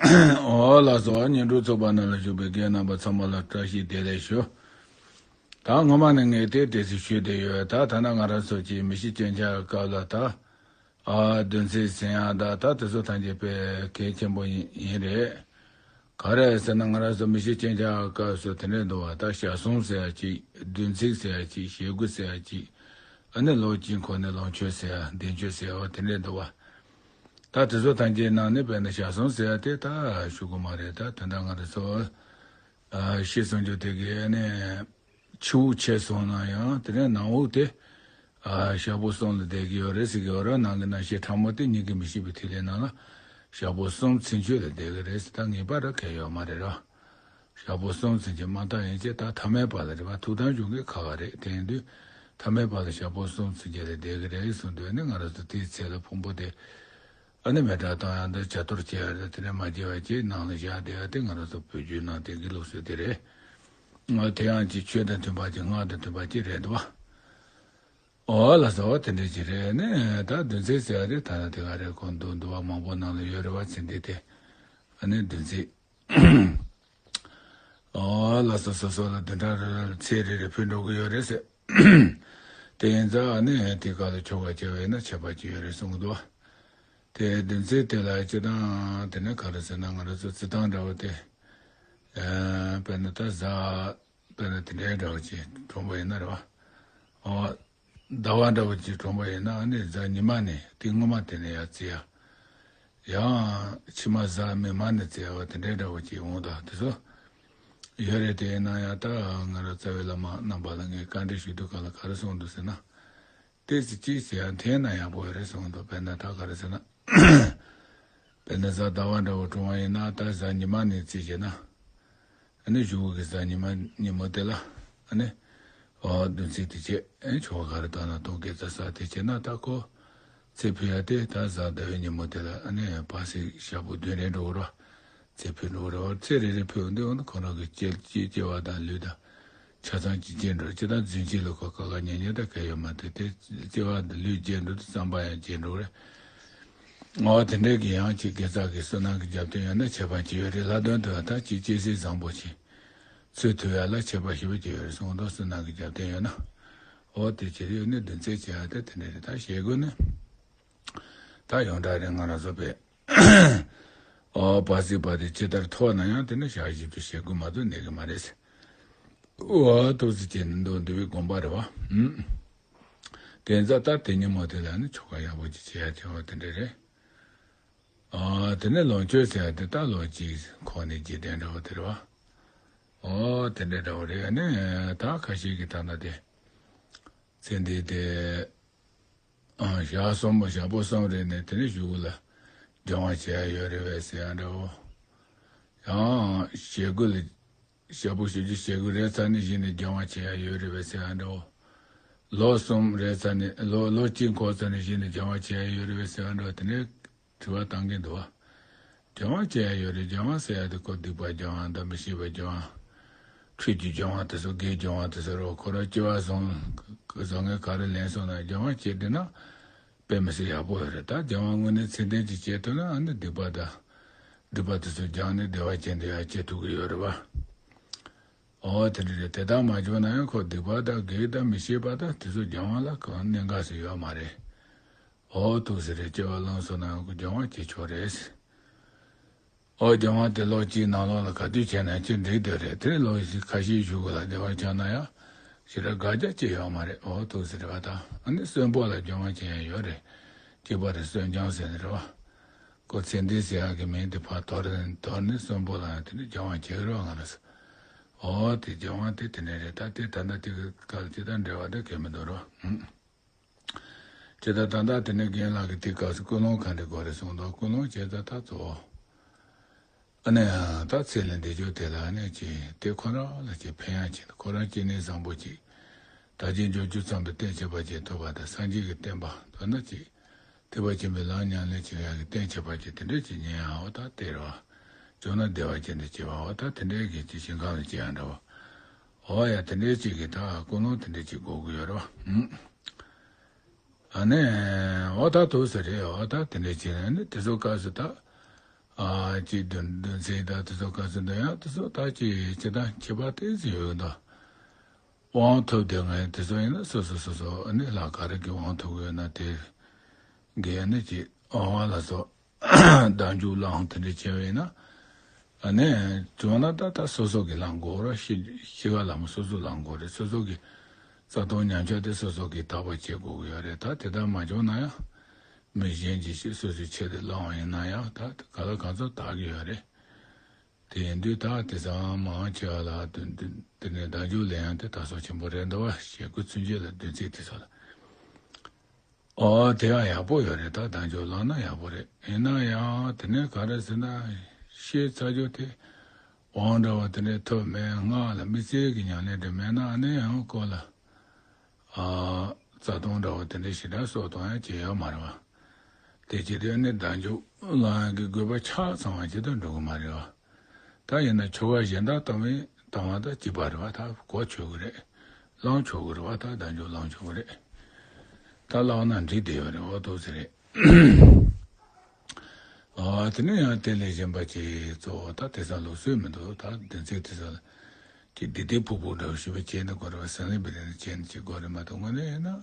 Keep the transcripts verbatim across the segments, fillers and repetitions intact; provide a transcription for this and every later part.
འོ་ལགས་སོ། བརྙན་འཕྲིན་ཚོགས་པ་ནང་ལ་བཞུགས་པའི་རྒན་རྣམ་པ་ཚང་མ་ལ་བཀྲ་ཤིས་བདེ་ལེགས་ཞུ། ད་སྔོན་མ་ནས་ངས་དེ་དེ་ཚོ་ཞུས་བསྡད་ཡོད། ད་ད་ནང་ང་རང་ཚོ་གི་མི་ཤི་རྐྱེན་ཆགས་སྐབས་ལ་ད། ཨ་བདུན་ཚིགས་ཟེར་ཡག་ད་ད་དེ་ཚོ་ཐམས་ཅད་དཔེ་གལ་ཆེན་པོ་ཡིན་ཡིན་རེད། ག་རེ་ཟེར་ན་ང་རང་ཚོ་མི་ཤི་རྐྱེན་ཆགས་སྐབས་སུ་དེ་འདྲས་འདུག་བ། ད་ཞག་གསུམ་ཟེར་ཡག་གཅིག་བདུན་ཚིགས་ཟེར་ཡག་གཅིག་ཞེ་དགུ་ཟེར་ཡག་གཅིག་ཨ་ནི་ལོ་གཅིག་འཁོར་ནས་ལོ་མཆོད་ཟེར་ཡག་འདས་མཆོད་ཟེར་ཡག་བ་དེ་འདྲས་འདུག་བ། ད་དེ་ཚོ་ཐམས་ཅད་ནང་ནས་དཔེར་ན་ཞག་གསུམ་ཟེར་ཡག་དེ་ད་ཞུ་གི་མ་རེད། ད་དོན་དག་ང་རང་ཚོ་ཨ་ཤི་སོང་རྒྱུ་དེ་གི་ཨ་ནི་ཕྱི་དབུགས་ཆད་སོང་ན་ཡང་དེ་ནས་ནང་དབུགས་དེ་ཨ་ཞག་པོ་གསུམ་ལ་བསྡད་ཀྱི་ཡོད་རེད་ཟེར་གྱི་ཡོད་རེད། ནང་གི་རྣམ་ཤེས་ཕྲ་མོ་དེ་སྙིང་གི་མི་ཤིགས་པའི་ཐིག་ལེ་ནང་ལ་ཞག་པོ་གསུམ་ཚུན་ཆོད་ལ་བསྡད་ཀྱི་རེད་ཟེར། ད་ངེས་པར་གལ་ཡོད་མ་རེད་ར། ཞག་པོ་གསུམ་ཚུན་ཆོད་མ་བཏང་ཡིན་ཅེ་ད་ཐ་མལ་པ་ལ་རེད་པ། ཐུགས་དམ་བཞུགས་མཁན་ཁག་ཁག་རེད། དེ་ཡིན་དུས་ཐ་མལ་པ་ལ་ཞག་པོ་གསུམ་ཚུན་ཆོད་ལ་བསྡད་ཀྱི་རེད་གསུངས་དུས་ནི་ང་རང་ཚོ་དེའི་ཚེ་ལ་ཕུང་པོ་དེ་ཨ་ནི་མེ་སྲེག་བཏང་ཡག་དང་བྱ་གཏོར་བྱེད་ཡག་དང་དེ་ནས་མ་བྱེད་པ་བྱས་ནང་ལ་བཞག་བསྡད་ཡག་དེ་ང་རང་ཚོ་བོད་བརྒྱུད་ནང་བསྟན་གྱི་ལུགས་སྲོལ་དེ་རེད། ང་དེ་ཡང་ཅིག་ཆོས་དང་མཐུན་པ་ཅིག་སྔགས་དང་མཐུན་པ་ཅིག་རེད་འདུག་བ། འོ་ལགས་སོ། དེ་འདྲ་ཅིག་རེད། ནས་ད་བདུན་ཚིགས་ཟེར་ཡག་རེད། ད་ནི་དེ་ག་རེད། ཁོང་འདུ་འདུ་བ་མང་པོ་ནང་ལ་ཡོད་རེད་བ། ཚེ་འདི་དེ་ཨ་ནི་བདུན་ཚིགས། འོ་ལགས་སོ། སོ་སོ་ལ་བདུན་ཕྲག་རེ་རེ་ཚེ་རེ་རེ་ཕུལ་འགྲོ་གི་ཡོད་རེད་ཟེར། དེ་ཡིན་ཙང་ཨ་ནི་དེ་ག་ལ་ཆོ་ག་བྱས་པ་ཡིན་ན་ཁྱད་པར་ཅིག་ཡོད་རེད་གསུང་གི་འདུག་བ། དེ་བདུན་ཚིགས་དེ་ལ་སྤྱིར་བཏང་དེ་ནི་ག་རེ་ཟེར་ན་ང་རང་ཚོ་རྩི་སྟངས་འདྲ་བོ་དེ། ཨ་དཔེར་ན་ད་གཟའ། དཔེར་ན་དེ་འདྲའི་འདྲ་བོ་ཅིག་གྲོངས་པ་ཡིན་ན་རེད་བ། འོ། ཟླ་བ་འདྲ་བོ་ཅིག་གྲོངས་པ་ཡིན་ན་ཨ་ནི་གཟའ་ཉི་མ་ནས་དེ་སྔོན་མ་དེ་ནས་ཡར་བརྩི་ཡག་ཡང་ཕྱི་མ་གཟའ་མིག་དམར་ནས་བརྩི་ཡག་བ་དེ་འདྲའི་འདྲ་བོ་ཅིག་འོང་དང་དེ་ཚོ་ཡོད་རེད། དེ་ཡིན་ན་ཡང་ད་ང་རང་རྩ་བའི་བླ་མ་རྣམ་པ་ལ་ངས་བཀའ་འདྲི་ཞུ་དུས་ག་ལ་ག་རེ་གསུངས་འདུག་ཟེར་ན། ཏོག་ཙམ་ཅིག་ཟེར་ཡག་འཐེན་ན་ཡག་པོ་ཡོད་རེད་གསུངས་འདུག་དཔེར་ན་ད་ག་རེ་ཟེར་ན། དཔེར་ན་གཟའ་ཟླ་བ་འདྲ་བོ་གྲོངས་པ་ཡིན་ན་ད་གཟའ་ཉི་མ་ནས་བརྩིས་བྱས་ན། ཨ་ནི་གཞུག་གུ་གི་གཟའ་ཉི་མ་ཉིན་མོ་དེ་ལ་ཨ་ནི། འོ་བདུན་ཚིགས་དེ་བྱས་ཨ་ནི་ཆོ་ག་ག་རེ་བཏང་ན་གཏོང་དགེ་རྩ་བསགས་དེ་བྱས་ན་ད་ཁོ། ཚེ་འཕོས་ཡག་དེ་ད་གཟའ་ཟླ་བའི་ཉིན་མོ་དེ་ལ་ཨ་ནི་བར་སྲིད་ཞག་པོ་བདུན་རེ་འགྲོ་གི་རེད་བ། ཚེ་འཕོས་འགྲོ་གི་རེད་བ། ཚེ་རེ་རེ་འཕོས་འོང་དུས་འོ་ན་ཁོ་རང་གི་སྐྱེ་སྐྱེ་སྐྱེ་བ་དང་ལུས་དང་། ཆ་ཚང་གཅིག་སྐྱེ་འགྲོ། ཅི་ལྟར་རྫུན་གཅིག་ལ་ཁོ་ག་ག་ཉན་ཉན་ད་གལ་ཡོད་མ་རེད། དེ་སྐྱེ་བ་འདི་ལུས་སྐྱེ་འགྲོ་དུས་བསམ་པ་ཡང་སྐྱེ་འགྲོ་རེད། འོ་དེ་འདྲའི་གི་ཡང་ཅིག་དགེ་རྩ་གི་བསོད་ནམས་ཀྱི་རྒྱབ་རྟེན་ཡོད་ན་ཁྱད་པར་ཅི་ཡོད་རེད། ལྷ་དོན་དུ་ད་ཅིག་སྐྱེ་སྲིད་བཟང་པོ་ཅིག་ཚུར་ཐུབ་ཡག་ལ་ཁྱད་པར་ཞེ་པོ་ཅིག་ཡོད་རེད་གསུངས་འདུག་བསོད་ནམས་ཀྱི་རྒྱབ་རྟེན་ཡོད་ན། འོ་དེ་བྱེད་ཡོད་ནི་བདུན་ཚིགས་བྱེད་ཡག་དེ་དེ་འདྲ་རེད། ད་ཞེ་དགུ་ནི། ད་ཡོངས་གྲགས་རེད། ང་རང་ཚོ་པས། ཨོ་བར་སྲིད་པ་དེ་ཇི་ལྟར་མཐོ་ན་ཡང་དེ་ནི་ཞག་བཞི་བཅུ་ཞེ་དགུ་མ་གཏོགས་གནས་ཀྱི་མ་རེད། ཨོ་ཐུགས་སུ་ཆེ་ནི་མདོ་འདུས་པའི་དགོངས་པ་རེད་བ། ཧུམ། དེ་ཚ་ལྟར་དེ་ཉིན་མོ་དེ་ལ་ནི་ཆོ་ག་ཡག་པོ་ཅིག་བྱེད་ཡག་བྱེད་བ་དེ་འདྲ་རེད། ཨ་དེ་ནས་ལོ་མཆོད་ཟེར་ཡག་དེ་ད་ལོ་གཅིག་འཁོར་ནས་རྗེས་དྲན་འདྲ་བོ་དེ་རེད་བ། ཨོ་དེ་འདྲ་འདྲ་བོ་རེད། ཨ་ནི་ད་ཁ་ཤས་ཀྱི་ད་ལྟ་དེ་ཚེ་འདི་དེ། ཨང་ཞག་གསུམ་པོ་ཞག་པོ་གསུམ་རེ་ནས་དེ་ནས་གཞུག་གུ་ལ་སྦྱང་བ་བྱེད་ཡ་ཡོད་རེད་པས་ཟེར་ཡ་འདྲ་བོ། ཡང་ཞེ་དགུ་ལ་ཞག་པོ་བཞི་བཅུ་ཞེ་དགུ་རེ་ཚར་ནས་གཞི་ནས་སྦྱང་བ་བྱེད་ཡ་ཡོད་རེད་པས་ཟེར་ཡ་འདྲ་བོ། ལོ་གསུམ་རེ་ཚར་ནས་ལོ་ལོ་གཅིག་འཁོར་ཚར་ནས་གཞི་ནས་སྦྱང་བ་བྱེད་ཡ་ཡོད་རེད་པས་ཟེར་ཡ་འདྲ་བོ། དེ་ནས་དྲི་བ་བཏང་གིན་འདུག་བ། སྦྱང་བ་བྱེད་ཡ་ཡོད་རེད། སྦྱང་བ་ཟེར་ཡ་དེ་ཁོ་སྡིག་པ་སྦྱང་བ་དང་མི་ཤེས་པ་སྦྱང་བ། འཁྲུལ་རྒྱུ་སྦྱང་བ་དེ་ཚོ་དགེ་སྦྱང་བ་དེ་ཚོ་རེད། ཁོ་རང་སྐྱེ་བ་བཟང་བཟང་ངན་ག་རེ་ལེན་སོང་ན་སྦྱང་བ་བྱེད་བསྡད་ན་དཔེ་མི་སྲིད་ཡག་པོ་ཡོད་རེད། ད་སྦྱང་བ་དངོས་གནས་ཚད་ལྡན་ཅིག་བྱེད་ཐུབ་ན་ཨ་ནི་སྡིག་པ་དང་སྒྲིབ་པ་དེ་ཚོ་སྦྱངས་ནས་བདེ་བ་ཅན་དུ་ཡང་སྐྱེ་ཐུབ་ཀྱི་ཡོད་རེད་བ། འོ་དེ་འདྲ་རེད། དེ་ལྟར་མ་བྱུང་ན་ཡང་ཁོ་སྡིག་པ་དང་གེགས་དང་མི་ཤེས་པ་དང་དེ་ཚོ་སྦྱང་བ་ལ་གང་གནད་འགག་ཟེར་ཡོད་མ་རེད། འོ་ཐུགས་སུ་རེད། སྐྱེ་བ་བླངས་སོང་ན་ཡང་ཁོ་སྦྱང་བ་བྱེད་ཆོག་རེད། འོ་སྦྱང་བ་དེ་ལོ་གཅིག་ནང་ལོགས་ལ་ག་དུས་བྱས་ན་ཅི་འགྲིག་འདོད་རེད། དེ་ལོ་ཁ་ཤས་གཞུག་གུ་ལ་བདེ་བ་ཆགས་ན་ཡང་ཞེ་དྲག་དགག་བྱ་ཅི་ཡོད་མ་རེད། འོ་ཐུགས་སུ་རེད་བ། ད་ཨ་ནི་གསོན་པོ་ལ་སྦྱང་བ་བྱེད་ཡ་ཡོད་རེད། གཅིག་པ་རེད། གསོན་སྦྱང་ཟེར་ནི་རེད་བ། ཁོ་ཚེ་འདི་ཟེར་ཡག་གི་མིང་དེ་ཕར་དོར་ནས་དོར་ནས་གསོན་པོ་ལ་ཡང་དེ་ནས་སྦྱང་བ་བྱེད་ཀྱི་རེད་བ། ང་རང་ཚོ། འོ་དེ་སྦྱང་བ་དེ་དེ་ནས་རེད། ད་དེ་ད་ལྟ་དེ་གི་སྐབས་ཅི་དང་འབྲེལ་བ་དེ་གལ་མི་འདུག་རོ། ཧུམ། ཇི་ལྟར་ད་ལྟ་དེ་ནས་རྒན་ལགས་ཀྱིས་དེ་སྐབས་སུ་ཀུན་སློང་ག་འདྲ་དགོས་རེད་གསུངས་འདུག་ཀུན་སློང་བྱས་ཙང་ད་གཙོ་བོ། ཨ་ནི་ད་ཚེ་ལས་འདས་རྒྱུ་དེ་ལ་ཨ་ནི་ཅི་དེ་ཁོ་རང་ལ་ཅི་ཕན་ཡག་ཅིག་ཁོ་རང་སྐྱེ་གནས་བཟང་པོ་ཅིག་ད་ཅི་འབྱོར་བཅུ་ཚང་བའི་རྟེན་ཁྱད་པར་ཅན་ཐོབ་པ་དང་སངས་རྒྱས་ཀྱི་བསྟན་པ་མདོར་ན་ཅི་ཐེག་པ་ཆེན་པོའི་ལམ་ཉམས་ལེན་བྱེད་ཡག་གི་རྟེན་ཁྱད་པར་ཅན་དེ་འདྲ་ཅིག་ཉན་ཡག་འོ་ད་དེ་རེད་བ། བྱུང་ན་བདེ་བ་ཅན་དུ་སྐྱེ་བ་འོ་ད་དེ་འདྲའི་གི་ཅི་ཞིང་ཁམས་ལ་སྐྱེ་ཡག་འདྲ་བ། འོ་ཡ་དེ་འདྲའི་ཅིག་གི་ད་ཀུན་སློང་དེ་འདྲའི་ཅིག་དགོས་ཀྱི་ཡོད་རེད་བ། ཨ་ནི། འོ་ད་ཐུགས་སུ་རེད། འོ་ད་དེ་འདྲའི་ཅིག་ནི་དེ་ཚོ་སྐབས་སུ་ད། ཨ། ཅིག་འདོན་འདོན་ཚིག་དང་དེ་ཚོ་ག་ཚོད་འདོན་ཡང་དེ་ཚོ་ད་ཅིག་སྤྱིར་བཏང་ཁྱད་པར་ཏོག་ཙམ་ཡོད་འདུག་དབང་ཐོབ་དེ་ངས་དེ་ཚོ་ཡིན་ན་སོ་སོ་སོ་སོ་ཨ་ནི་ལ་ག་རེ་གི་དབང་ཐོབ་དགོས་ན་དེ་གི་ཨ་ནི་ཅིག་ཨ་བ་ལ་སོགས་བདག་འཇུག་བླང་དེ་འདྲ་བྱས་པ་ཡིན་ན་ཨ་ནི་བྱུང་ན་ད་ད་སོ་སོ་གི་བླང་དགོས་ར། ཤི་ཤི་བ་ལ་མ་སོ་སོ་བླང་དགོས་རེད། སོ་སོ་གི་རྩ་ལྟུང་ཉམས་ཆག་དེ་སོ་སོ་གི་དག་པ་བྱེད་དགོས་ཀྱི་ཡོད་རེད། ད་དེ་ལྟར་མ་བྱུང་ན་ཡང་མི་གཞན་གྱི་ཤི་སོ་སོའི་ཆེད་དུ་བླང་བ་ཡིན་ན་ཡང་ད་ག་ལ་གང་ཚོད་དག་གི་ཡོད་རེད། དེ་ཡིན་དུས་ད་དེ་ཚང་མང་ཆེ་བ་ལ་དོན་དོན་དེ་ནས་བདག་འཇུག་ལེན་ཡང་དེ་དག་སོ་ཆེན་པོ་རེད་འདུག་བ། ཞེ་དགུ་ཚུན་ཆད་ལ་བདུན་ཚིགས་དེ་ཚོ་ལ། ཨོ་དེ་ཡང་ཡག་པོ་ཡོད་རེད། ད་བདག་འཇུག་བླངས་ན་ཡག་པོ་རེད། ཡིན་ན་ཡང་དེ་ནས་ག་རེ་ཟེར་ན་ཤི་ཚར་རྒྱུ་དེ་དབང་འདྲ་བ་དེ་འདྲས་ཐོབ་མེད་སྔགས་ལ་དམིགས་བསལ་གྱི་ཉམས་ལེན་དེ་མེད་ན་ཨ་ནི་ཡང་ཁོ་ལ་ཨ་རྩ་ལྟུང་འདྲ་བ་དེ་འདྲས་ཞེ་དྲག་སོགས་གཏོང་ཡ་ཅི་ཡོད་མ་རེད་བ། དེ་ཅི་དེ་ནི་བདག་འཇུག་བླང་ཡག་གི་དགོས་པ་ཆ་ཚང་བ་ཅི་དང་འགྲོ་གི་མ་རེད་བ། ད་ཡིན་ན་ཆོ་ག་གཞན་དག་བཏང་བས་བཏང་བ་དང་གཅིག་པ་རེད་བ། ད་གོ་ཆོག་གི་རེད། བླང་ཆོག་གི་རེད་བ། ད་བདག་འཇུག་བླང་ཆོག་གི་རེད། ད་བླངས་ན་འགྲིག་བསྡད་ཡོད་རེད། འོ་ཐུགས་ཟེར་རེད། ཨ་དེ་ནས་ཡང་དེ་ལས་གཞན་པ་ཅིག་གཙོ་བོ་ད་དེ་ཚོ་ལུགས་སྲོལ་མི་འདུག་ད་བདུན་ཚིགས་དེ་ཚོ་ལ་ཅིག་བདེ་བདེ་ཕུག་ཕུག་འདྲ་བོ་ཞུ་བ་བྱས་ན་དགོས་རེད་བ། ཟན་ལེན་པའི་རིང་ལ་བྱས་ན་ཅིག་དགོས་རེད་མ་གཏོགས་དངོས་གནས་ཡིན་ན་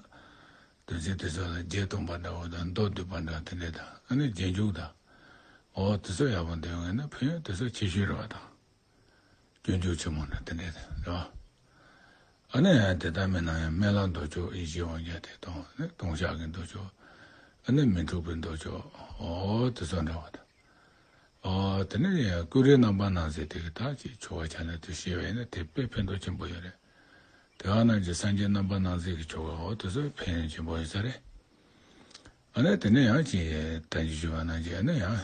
བདུན་ཚིགས་དེ་ཚོ་ལ་བརྒྱད་སྟོང་པ་འདྲ་བོ་དང་མདོ་སྡུད་པ་འདྲ་དེ་འདྲས་དང་ཨ་ནི་རྗེས་འཇུག་དང་། འོ་དེ་ཚོ་ཡག་པོ་འདོན་ངེས་ན་ཕན་ཡོན་དེ་ཚོ་ཆེ་ཤོས་རེད་བ་དང་། སྤྱོད་འཇུག་ཆེན་མོ་འདྲ་དེ་འདྲས་རེད་བ། ཨ་ནི་དེ་ལྟར་མིན་ན་ཡང་སྨན་བླ་མདོ་ཆོག་ཡེ་ཤེས་དབང་རྒྱལ་ཐེག་དང་ནི་ལྟུང་བཤགས་ཀྱི་མདོ་ཆོག་ཨ་ནི་མི་འཁྲུགས་པའི་མདོ་ཆོག་འོ་དེ་ཚོ་འདྲ་བ་དང་། འོ་དེ་ནས་ཡང་ཀུན་རིག་རྣམ་པར་སྣང་མཛད་དེ་གི་ད་ཅིག་ཆོ་ག་ཆ་ནས་དུ་ཤེས་པ་ཡིན་ན་དེ་དཔེ་ཕན་ཐོགས་ཆེན་པོ་ཡོད་རེད། དེ་ག་ནང་གི་སངས་རྒྱས་རྣམ་པར་སྣང་མཛད་ཀྱི་ཆོ་ག་འོ་དེ་ཚོ་ཕན་ཡོན་ཆེན་པོ་ཡོད་ས་རེད། ཨ་ནི་དེ་ནས་ཡང་ཅིག་ད་ཅི་ཞུ་བ་ནང་བཞིན་ཨ་ནི་ཡང་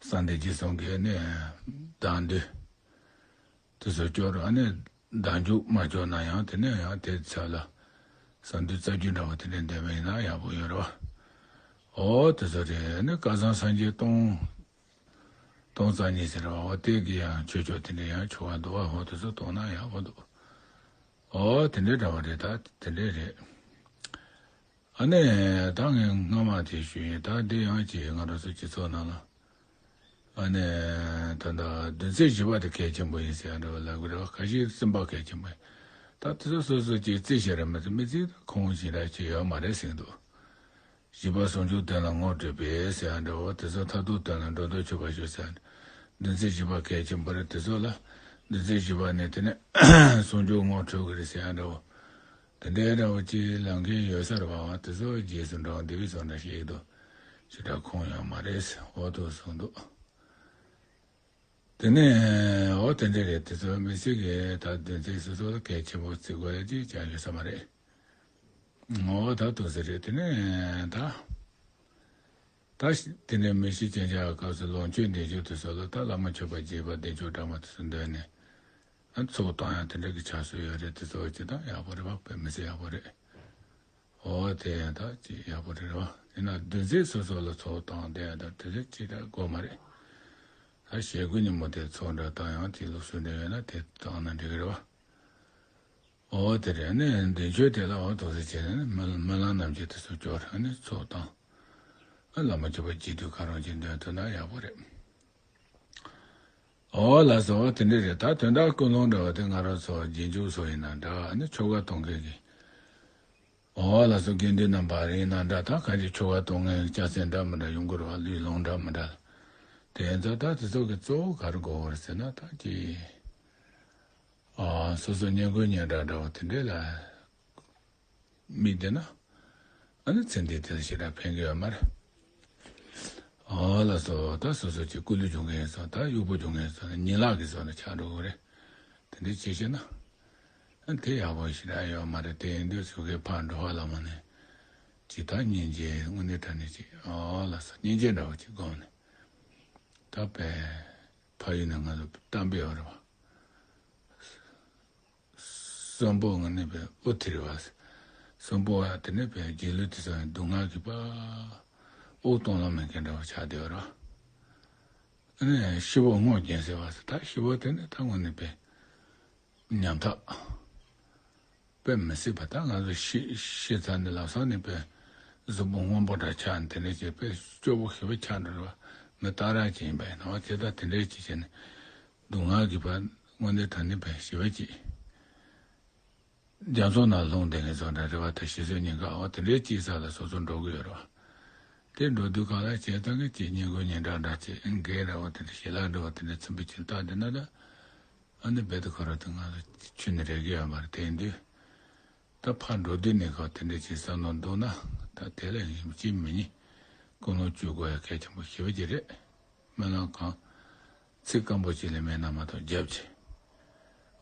གསང་བདེ་སྐྱིད་གསུམ་གྱི་ཨ་ནི་བདག་འདུས་དེ་ཚོ་སྐྱོར། ཨ་ནི་བདག་འཇུག་མ་སྐྱོར་ན་ཡང་དེ་ནས་ཡང་དེ་ཚོ་ལ་གསང་འདུས་རྩ་རྒྱུད་འདྲ་བ་དེ་འདྲས་འདོན་པ་ཡིན་ན་ཡག་པོ་ཡོད་རེད་བ། འོ་དེ་ཚོ་རེད། ཨ་ནི་བསྐལ་བཟང་སངས་རྒྱས་སྟོང་སྟོང་རྩ་གཉིས་ཟེར་བ་འོ་དེ་གི་ཡང་ཆོས་ཕྱོགས་དེ་འདྲས་ཡང་ཆོ་ག་འདུག་བ། འོ་དེ་ཚོ་གཏོང་ན་ཡག་པོ་འདུག་འོ་དེ་འདྲས་འདྲ་བ་རེད། ད་དེ་འདྲས་རེད། ཨ་ནི་ད་ངས་སྔ་མ་དེ་ཞུས་ཡིན། ད་འདི་ཡང་ཅིག་ང་རང་ཚོ་སྤྱི་ཚོགས་ནང་ལ་ཨ་ནི་ད་ལྟ་བདུན་ཚིགས་བཞི་པ་དེ་གལ་ཆེན་པོ་ཡིན་ཟེར་ཡ་འདྲ་བ་ལབ་ཀྱི་རེད་བ། ཁ་ཤས་གསུམ་པ་གལ་ཆེན་པོ་ཡིན། ད་དེ་ཚོ་སོ་སོ་ཅིག་རྩིས་བྱས་རེད་མ་གཏོགས་མི་རྩིས་ཁུངས་ཞེ་དྲག་ཅིག་ཡོད་མ་རེད་ཟེར་གྱི་འདུག་བཞི་པ་ཟུང་འཇུག་དོན་ལ་ངོ་སྤྲོད་པའི་ཟེར་ཡ་འདྲ་བོ་དེ་ཚོ་མཐར་ཐུག་དོན་ལ་འགྲོ་ལྡོག་ཆོད་པར་ཞུ་ཟེར་ཡ་འདྲ། བདུན་ཚིགས་བཞི་པ་གལ་ཆེན་པོ་རེད། དེ་ཚོ་ལ་བདུན་ཚིགས་བཞི་པ་ནས་དེ་ནས་ཟུང་འཇུག་ངོ་འཕྲོད་ཀྱི་རེད་ཟེར་ཡ་འདྲ་བོ། དེ་འདྲའི་འདྲ་བོ་ཅིག་ལབ་མཁན་ཡོད་ས་རེད་བ། དེ་ཚོ་རྗེས་སུ་འགྲོ་འདི་བའི་བཟོ་འདྲ་ཞིག་འདུག་ཞེ་དྲག་ཁུངས་ཡོད་མ་རེད་ཟེར་འོ་དུ་གསུངས་འདུག་དེ་ནས་འོ་དེ་འདྲ་རེད། དེ་ཚོ་མི་སྲིད་ཀྱི་ད་བདུན་ཚིགས་སོ་སོ་ལ་གལ་ཆེན་པོ་བརྩི་དགོས་ཡ་ཅིག་ཀྱང་ཡོད་ས་མ་རེད། འོ་ད་དུ་ཟེར་རེད། དེ་ནས་ད་ད་དེ་ནས་མི་ཤི་རྐྱེན་བྱ་བའི་སྐབས་སུ་ལོངས་སྤྱོད་འདི་ཚོ་དེ་ཚོ་ལ་ད་བླ་མ་མཆོད་པ་རྒྱས་པ་བདེ་མཆོག་སྒྲོལ་མ་དེ་ཚོ་འདོན་ནས་ཨ་ཚོགས་བཏང་ཡ་དེ་འདྲ་གི་ཆགས་སྲོལ་ཡོད་རེད། དེ་ཚོ་ཅི་ད་ཡག་པོ་རེད་བ། དཔེ་མི་སྲིད་ཡག་པོ་རེད། འོ་དེ་ཡང་ད་ཅི་ཡག་པོ་རེད་བ། ཡིན་ན་བདུན་ཚིགས་སོ་སོ་ལ་ཚོགས་བཏང་བསྡད་ཡ་ད་དེ་ཚོ་ཅི་ད་དགོས་མ་རེད། ད་ཞེ་དགུ་ཉིན་མོ་དེ་ཚོགས་འདྲ་བཏང་ཡང་དེ་ལུགས་སྲོལ་འདྲ་ཡོད་ན་དེ་བཏང་ན་འགྲིག་གི་རེད་བ། འོ་དེ་རེད། ནས་འདི་ཆོས་དེ་ལ་འོ་དོགས་སེ་བྱས་ནས་སྨོན་སྨོན་ལམ་རྣམ་བཞི་དེ་ཚོ་སྐྱོར་ནས་ཚོགས་བཏང་། ཨ་བླ་མ་མཆོད་པ་རྒྱས་བསྡུས་གང་རུང་ཅིག་འདོན་ཐུབ་ན་ཡག་པོ་རེད། འོ་ལགས་སོ། འོ་དེ་འདྲ་རེད། ད་དོན་དག་ཀུན་སློང་འདྲ་བ་དེ་ང་རང་ཚོ་རྗེས་འཇུག་སོགས་ཡིན་ན་འདྲ་ནི་ཆོ་ག་གཏོང་མཁན་གྱི། འོ་ལགས་སོ། དགེ་འདུན་རྣམ་པ་རེད་ན་འདྲ། ད་གང་ཅི་ཆོ་ག་གཏོང་མཁན་སྐྱ་སེར་འདྲ་མི་འདྲ་ཡོང་གི་རེད་བ། ལུས་ལོངས་འདྲ་མི་འདྲ། དེ་ཚོ་ད་དེ་ཚོ་གི་གཙོ་བོ་ག་རེ་དགོས་པ་རེད་ཟེར་ན་ད་ཅི། ཨ་སོ་སོ་བསྙེན་བཀུར་སྙན་གྲགས་འདྲ་བ་དེ་འདྲས་ལ་དམིགས་བསྡད་ན། ཨ་ནི་ཚེ་འདི་དེ་ལ་ཞེ་དྲག་ཕན་གྱི་ཡོད་མ་རེད། ཨོ་ལགས་སོ། ད་སོ་སོ་ཅིག་སྐུ་ལུས་བྱུང་མཁན་ཡིན་ཙང་ད་དབྱུག་པ་བྱུང་མཁན་ཡིན་ཙང་ཉིན་ལག་གི་བཟོ་ནས་ཆགས་འགྲོ་གི་རེད། དེ་འདྲ་བྱེད་ཤེས་ན། ཨ་དེ་ཡག་པོ་ཞེ་དྲག་ཡོད་མ་རེད། དེ་ཡིན་དུས་ཚོད་ཀའི་ཕར་འགྲོ་བ་ལ་མ་ནས་ཅིག་ད་སྙིང་རྗེ་དངོས་གནས་དྲང་གནས་ཅིག་ཨོ་ལགས་སོ། སྙིང་རྗེ་འདྲ་བོ་ཅིག་སྒོམ་ནས་ད་པས་ཕ་ཡུལ་ནས་ང་ཚོ་གཏམ་དཔེ་ཡོད་རེད་བ། གསོན་པོ་ང་ནི་བས་དབུ་ཐིར་བ། གསོན་པོ་བ་དེ་ནི་བས་རྗེས་ལུས་དེ་ཚོ་སྡུག་བསྔལ་གྱི་པ། དབུགས་གཏོང་ལམ་མེད་མཁན་འདྲ་བ་ཆགས་བསྡད་པ་རེད། ཨ་ནི་ཤི་བོ་སྔོ་རྒྱན་ཟེར་བ་ཟེར། ད་ཤི་བོ་དེ་ནི་ད་ང་ནི་བས་ཉམ་ཐག་དཔེ་མི་སྲིད་པ། ད་ང་ཚོ་ཤི་ཤི་ཚར་ནས་ལམ་སང་ནི་བས་གཟུགས་པོ་སྔོན་པོ་འདྲ་ཆགས་ནས་དེ་ནི་ཅེས་དཔེ་སྐྱོ་བོ་ཞེ་པོ་ཆགས་འགྲོ་རེད་བ། མི་རྟག་རང་ཅིག་ཡིན་པ་ཡིན་ནོ། དེ་ལྟར་དེ་འདྲའི་ཅིག་བྱས་ནས་སྡུག་བསྔལ་གྱི་བར་དངོས་གནས་དྲང་གནས་པའི་ཞི་བ་ཅིག་རྒྱ་མཚོ་ནང་ལྷུང་བསྡད་མཁན་བཟོ་འདྲ་རེད་བ། ད་ཤི་གསོན་གཉིས་ཀ་འོ་དེ་འདྲའི་ཅིག་ས་ལ་སོ་སོ་འགྲོ་གི་ཡོད་རེད་བ། དེ་འགྲོ་དུས་གང་ལ་བྱས་ཙང་གི་ཅིག་སྙིང་རྗེ་སྙིང་འདྲ་འདྲ་ཅིག་འགས་རེད་བ། དེ་འདྲ་ཞི་ལ་འགྲོ་བ་དེ་འདྲ་ཚིམ་པའི་ཅིག་ལྟ་བསྡད་ན་ད། ཨ་ནི་རྦད་དེ་ཁོ་རང་དེ་ང་ལ་ཆུ་ནི་རེག་གི་ཡོད་མ་རེད། དེ་ཡིན་དུས་ད་ཕར་འགྲོ་དུས་ནས་ཁོ་དེ་འདྲ་ཅིག་བསམ་བློ་འདུག་ན་ད་དེ་ལ་ཡིན་གཅིག་མིན་གཉིས་ཀུན་སློང་བཅོས་དགོས་ཡ་གལ་ཆེན་པོ་ཞེ་པོ་ཅིག་རེད། སྨོན་ལམ་གང་ཚིག་སྐམ་པོ་ཅིག་ལས་མེད་ན་མ་གཏོགས་རྒྱབ་ཅིག་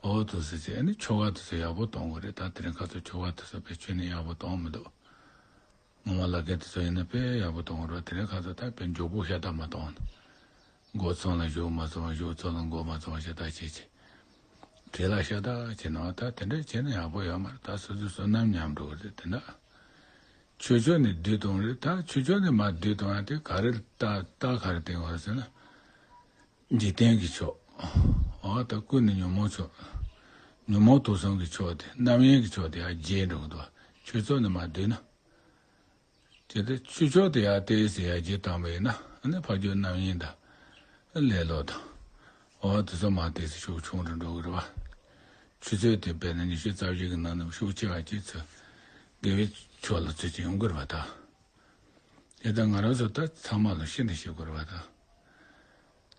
འོ་དུ་ཟེར་ཚེ་ཨ་ནི་ཆོ་ག་དུ་ཚོ་ཡག་པོ་གཏོང་དགོས་རེད། ད་དེ་རིང་ཁ་ཚོ་ཆོ་ག་དུ་ཚོ་བེད་སྤྱོད་ནས་ཡག་པོ་གཏོང་མི་འདུག་ངོ་མ་ལག་ཁྱེར་དེ་ཚོ་ཡིན་ན་དཔེ་ཡག་པོ་གཏོང་རོགས། དེ་རིང་ཁ་ཚོ་ད་དཔེ་མགྱོགས་པོ་ཤ་སྟག་མ་གཏོང་། མགོ་ཚང་ལ་བཞུགས་མ་ཚང་བ་བཞུགས་ཚང་ལ་མགོ་མ་ཚང་བ་ཤ་སྟག་བྱེད་ཅིག་བྲེལ་ལ་ཤ་སྟག་བྱེད་ན་ད་དེ་འདྲ་བྱས་ན་ཡག་པོ་ཡོད་མ་རེད། ད་སོ་སོའི་བསོད་ནམས་ཉམས་འགྲོ་གི་རེད། དེ་འདྲ་ཆོས་ཕྱོགས་ནས་བསྡུས་གཏོང་རེད། ད་ཆོས་ཕྱོགས་ནས་མ་བསྡུས་གཏོང་ཡ་དེ་ག་རེ་ད་ད་ག་རེ་བསྟན་དགོས་ཟེར་ན། འཇིག་རྟེན་གྱི་ཕྱོགས། འོ་ད་ཀུན་ནས་ཉོན་མོངས་ཕྱོགས། ཉོན་མོངས་དུག་གསུམ་གྱི་ཕྱོགས་དེ་རྣམ་གཡེང་གི་ཕྱོགས་དེ་ཡར་རྒྱས་འགྲོ་གི་འདུག་ཆོས་ཕྱོགས་ནས་མ་བསྡུས་ན། དེ་ལྟར་ཆོས་ཕྱོགས་དེ་ཡར་ཏོག་ཙམ་ཡར་རྒྱས་བཏང་བ་ཡིན་ན་ཨ་ནི་ཕར་ཕྱོགས་རྣམ་གཡེང་དང་། ལེ་ལོ་དང་། འོ་དེ་ཚོ་མར་ཏོག་ཙམ་ཤུགས་ཆུང་རུ་འགྲོ་གི་རེད་བ། ཆུ་ཚོད་དེ་དཔེར་ན་ཉི་ཤུ་རྩ་བཞི་གི་ནང་ན་ཤུགས་ཆེ་བ་ཅིག་ཚོ་དགེ་བའི་ཕྱོགས་ལ་ཚུད་ཀྱི་ཡོང་གི་རེད་བ་ད། དེ་ལྟར་ང་རང་ཚོ་ད་ཚང་མ་ལ་ཤིན་ཏུ་ཤེས་དགོས་རེད་བ་ད།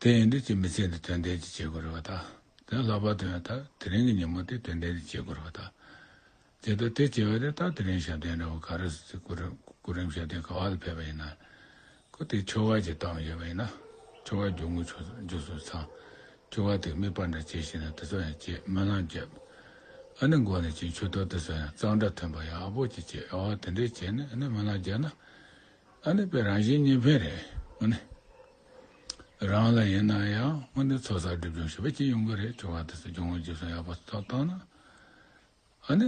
དེ་ཡིན་དུས་ཀྱི་མི་ཚེ་འདི་དོན་ལྡན་ཅིག་བྱེད་དགོས་རེད་བ་ད། དེ་ལྷག་པར་དུ་ཡང་ད་དེ་རིང་གི་ཉིན་མོ་དེ་དོན་ལྡན་ཅིག་བྱེད་དགོས་རེད་བ་ད། དེ་ལྟར་དེ་བྱེད་པ་དེ་ད་དེ་རིང་ཞབས་བརྟན་འདྲ་བོ་ག་རེ་ཟེར་གོ་རིམ་གོ་རིམ་ཞབས་བརྟན་ག་བ་ལ་ཕེབས་པ་ཡིན་ན། ཁོ་དེ་ཆོ་ག་ཅིག་བཏང་ཡོད་པ་ཡིན་ན། ཆོ་ག་རྒྱུ་དངོས་ཆོས་རྒྱུ་སོ་ཚང་། ཆོ་ག་དེ་དམིགས་པ་འདྲ་བྱེད་ཤེས་ན་དེ་ཚོ་ཡང་བྱེད་སྨོན་ལམ་རྒྱབ། ཨ་ནི་མགོ་ནས་ཅིག་མཆོད་གཏོར་དེ་ཚོ་ཡང་གཙང་སྦྲ་མཐུན་པ་ཡག་པོ་ཅིག་བྱེད། ཨ་དེ་འདྲས་བྱས་ནས་ཨ་ནི་སྨོན་ལམ་རྒྱབ་ན། ཨ་ནི་དཔེ་རང་གཞན་གཉིས་ཕན་རེད། ཨ་ནི། རང་ལ་ཡིན་ན་ཡང་ཨ་ནི་ཚོགས་བསགས་སྒྲིབ་སྦྱོང་ཞེ་པོ་ཅིག་ཡོང་གི་རེད། ཆོ་ག་དེ་ཚོ་སྦྱོང་བ་རྗེས་སུ་ཡག་པོ་ཐོབ་བཏང་ན། ཨ་ནི།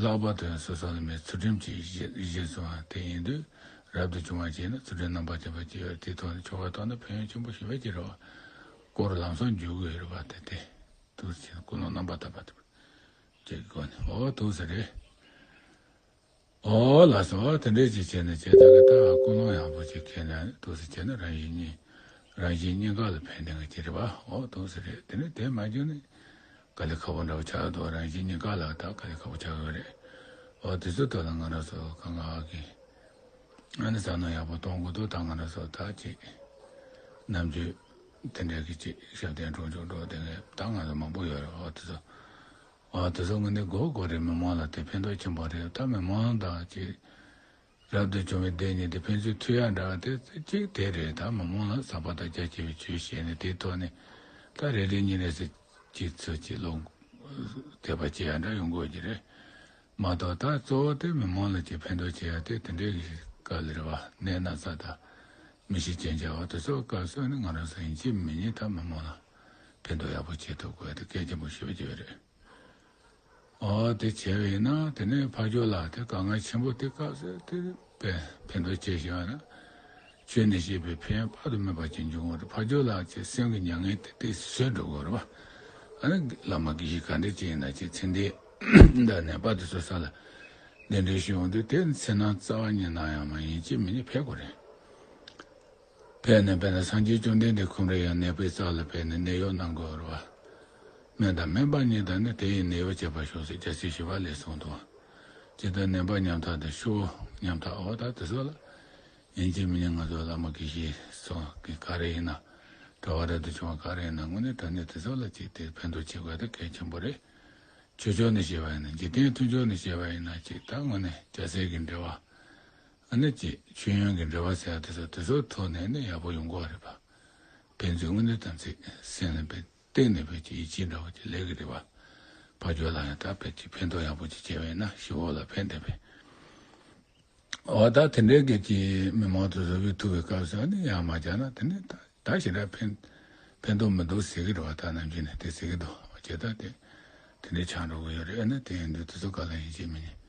ལྷག་པར་དུ་ཡང་སོ་སོ་ལ་མི་ཚུལ་ཁྲིམས་ཅིག་བཞེས་བཞེས་སོང་བ་དེ་ཡིན་དུས་རབ་ཏུ་བྱུང་བ་བྱས་ན་ཚུལ་ཁྲིམས་རྣམ་པར་དག་པ་ཅིག་ཡོད་དེ་ཐོག་ནས་ཆོ་ག་བཏང་ན་ཕན་ཡོན་ཆེན་པོ་ཞེ་པོ་ཅིག་རེད་བ། སྐོར་ལམ་སང་འཇུག་གི་ཡོད་རེད་བ་དེ་དེ། དུ་ཕྱིན་ཀུན་སློང་རྣམ་པར་དག་པ་དེ་ཅིག་གི་སྒོ་ནས་འོ་ཐུགས་སུ་རེད། འོ་ལགས་སོ། དེ་འདྲས་ཅིག་བྱས་ནས་བྱས་ཙང་གི་ད་ཀུན་སློང་ཡག་པོ་ཅིག་ཁྱེར་ནས་ཐུགས་སུ་བྱས་ནས་རང་བཞིན་གཉིས་རང་བཞིན་གཉིས་ཀ་ལ་ཕན་ནས་གི་ཅི་རེད་བ། འོ་ཐུགས་སུ་རེད། དེ་ནས་དེ་མ་བྱུང་ནས་དཀའ་ལས་ཁག་པོ་འདྲ་བོ་ཆགས་འདུག་རང་བཞིན་གཉིས་ཀ་ལ་ད་དཀའ་ལས་ཁག་པོ་ཆགས་ཡོད་རེད། འོ་དེ་ཚོ་ཐོག་ལ་ང་རང་ཚོ་གང་ག་གི་ཨ་ནི་བསམ་བློ་ཡག་པོ་གཏོང་དགོས་འདུག་ད་ང་རང་ཚོ་ད་ཅིག་ནམ་རྒྱུན་དེ་འདྲས་གི་ཅིག་ཞབས་བརྟན་གྲོང་ཆོག་འགྲོ་དེ་ངས་ད་ང་ཚོ་མང་པོ་ཡོད་རེད། འོ་དེ་ཚོ། ཨ་དེ་ཚོ་དངོས་གནས་དགོས་དགོས་རེད། མི་མང་ལ་དེ་ཕན་ཐོགས་ཆེན་པོ་རེད། ད་མི་མང་དང་ཅིག་རབ་ཏུ་བྱུང་བའི་བདེ་གཉིས་དེ་ཕན་ཚུན་མཐུན་ཡ་འདྲ་དེ་གཅིག་དེ་རེད། ད་མི་མང་ལ་ཟབ་པ་དང་རྒྱ་ཆེ་བའི་ཆོས་བཤད་ནས་དེའི་ཐོག་ནས་ད་རེ་རེ་གཉིས་རེ་ཟེར་གཅིག་ཚུར་གཅིག་ལོག་དད་པ་བྱེད་ཡ་འདྲ་ཡོང་དགོས་ཀྱི་རེད་མ་གཏོགས། ད་གཙོ་བོ་དེ་མི་མང་ལ་ཅིག་ཕན་ཐོགས་བྱེད་ཡ་དེ་དེ་འདྲའི་སྐབས་ལ་རེད་བ། ནད་ན་ཚ་དང་མི་ཤི་རྐྱེན་བྱ་བ་དེ་ཚོ་སྐབས་སུ་ནི་ང་རང་ཚོ་ཡིན་གཅིག་མིན་གཉིས་ད་མི་མང་ལ་ཕན་ཐོགས་ཡག་པོ་བྱེད་ཐུབ་དགོས་ཡ་དེ་གལ་ཆེན་པོ་ཞེ་པོ་ཅིག་རེད། འོ་དེ་བྱས་པ་ཡིན་ན་དེ་ནས་ཕར་ཕྱོགས་ལ་དེ་དཀའ་ངལ་ཆེན་པོ་དེ་སྐབས་སུ་དེ་དཔེ་ཕན་ཐོགས་ཆེ་ཞེ་བ་ན། ཆོས་ནས་བཤད་པའི་ཕན་ཡོན་དཔག་ཏུ་མེད་པ་ཅིག་འབྱུང་བ་རེད། ཕར་ཕྱོགས་ལ་ཅིག་སེམས་ཀྱི་མྱ་ངན་དེ་དེ་བཟོད་འགྲོ་དགོས་རེད་བ། ཨ་ནི་བླ་མ་དགེ་བཤེས་ག་འདྲ་ཅིག་ཡིན་ན་ཅིག་ཚེ་འདས་དང་ནད་པ་དེ་ཚོ་ས་ལ་གདན་འདྲེན་ཞུ་ཡོང་དུས་དེ་འཚེར་སྣང་རྩ་བ་ཉིད་ནང་ཡང་མ་ཡིན་གཅིག་མིན་གཉིས་ཕེབས་དགོས་རེད། ཕེབས་ནས་དཔེར་ན་སངས་རྒྱས་བཅོམ་ལྡན་འདས་ཁོང་རང་ཡང་ནད་པའི་རྩ་ལ་ཕེབས་ནས་ནད་གཡོག་གནང་དགོས་རེད་བ། སྨན་དང་སྨན་པ་གཉིས་དང་ནི་དེ་ཡི་ནད་གཡོག་བྱེད་པར་ཤོག་ཟེར་རྒྱལ་སྲས་ཞི་བ་ལྷས་གསུངས་འདུག་ཇི་ལྟར་ནད་པ་ཉམ་ཐག་དང་ཤོག་བུ་ཉམ་ཐག་འོ་ད་དེ་ཚོ་ལ་ཡིན་གཅིག་མིན་གཉིས་ང་ཚོ་བླ་མ་དགེ་བཤེས་ཚོ་གི་ག་རེ་ཡིན་ན། གྲྭ་བ་རབ་ཏུ་བྱུང་བ་ག་རེ་ཡིན་ན་དངོས་གནས་དྲང་གནས་དེ་ཚོ་ལ་ཅིག་དེ་ཕན་ཐོགས་བྱེད་དགོས་དེ་གལ་ཆེན་པོ་རེད། ཆོས་ཕྱོགས་ནས་བཤད་པ་ཡིན་ན་འཇིག་རྟེན་མཐུན་ཕྱོགས་ནས་བཤད་པ་ཡིན་ན་ཅིག་ད་དངོས་གནས་རྒྱལ་སྲས་ཀྱི་འབྲེལ་བ། ཨ་ནི་ཅིག་མཆོད་ཡོན་གྱི་འབྲེལ་བ་ཟེར་ཡ་དེ་ཚོ་དེ་ཚོའི་ཐོག་ནས་ནི་ཡག་པོ་ཡོང་གི་རེད་པ། ཕན་ཚུན་དངོས་གནས་དམ་ཚིག་སེམས་ལ་དཔེ་གཏིང་ནས་དཔེ་ཅིག་ཡིད་ཆེས་འདྲ་བ་ཅིག་སླེབས་ཀྱི་རེད་པ། ཕར་ཕྱོགས་ལ་ཡང་ད་དཔེ་ཅིག་ཕན་ཐོགས་ཡག་པོ་ཅིག་བྱས་པ་ཡིན་ན་ཞི་བ་ལ་ཕན་བདེ་བས། འོ་ད་དེ་འདྲའི་གི་ཅིག་མི་མང་དུ་བཟོ་བའི་ཐུག་པའི་སྐབས་སུ་ནི་ཡང་མ་བྱས་ན་དེ་ནི་ད་ད་ཞེ་དྲག་ཕན་ཕན་ཐོགས་མི་འདུག་ཟེར་གི་རེད་བ། ད་ནམ་རྒྱུན་ནས་དེ་ཟེར་གི་འདུག་ཇི་ལྟར་དེ་དེ་འདྲའི་ཆགས་འགྲོ་གི་ཡོད་རེད། ཨ་ནི་དེ་ཡིན་དུས་དེ་ཚོ་ག་ལ་ཡིན་གཅིག་མིན་གཉིས།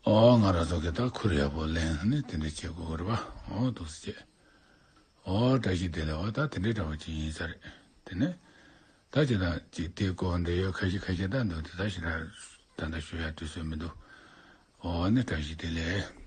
ཨོ་ང་རང་ཚོ་གི་ད་ཁུར་ཡག་པོ་ལེན་ནི་དེ་འདྲ་བྱེད་དགོས་རེད་བ། ཨོ་འདུག་སེ་བྱས། ཨོ་བཀྲ་ཤིས་བདེ་ལེགས། འོ་ད་དེ་འདྲའི་འདྲ་བ་ཅིག་ཡིན་ས་རེད། དེ་ནས་ད་ཅི་ད་ཅིག་དེ་སྐོར་འབྲེལ་ཡོད་ཁ་ཤས་ཁ་ཤས་ད་འདུག་དེ་ད་ཞེ་དྲག་ད་ལྟ་ཞུ་ཡ་དུས་ཚོད་མི་འདུག་ཨོ་ནི་བཀྲ་ཤིས་བདེ་ལེགས།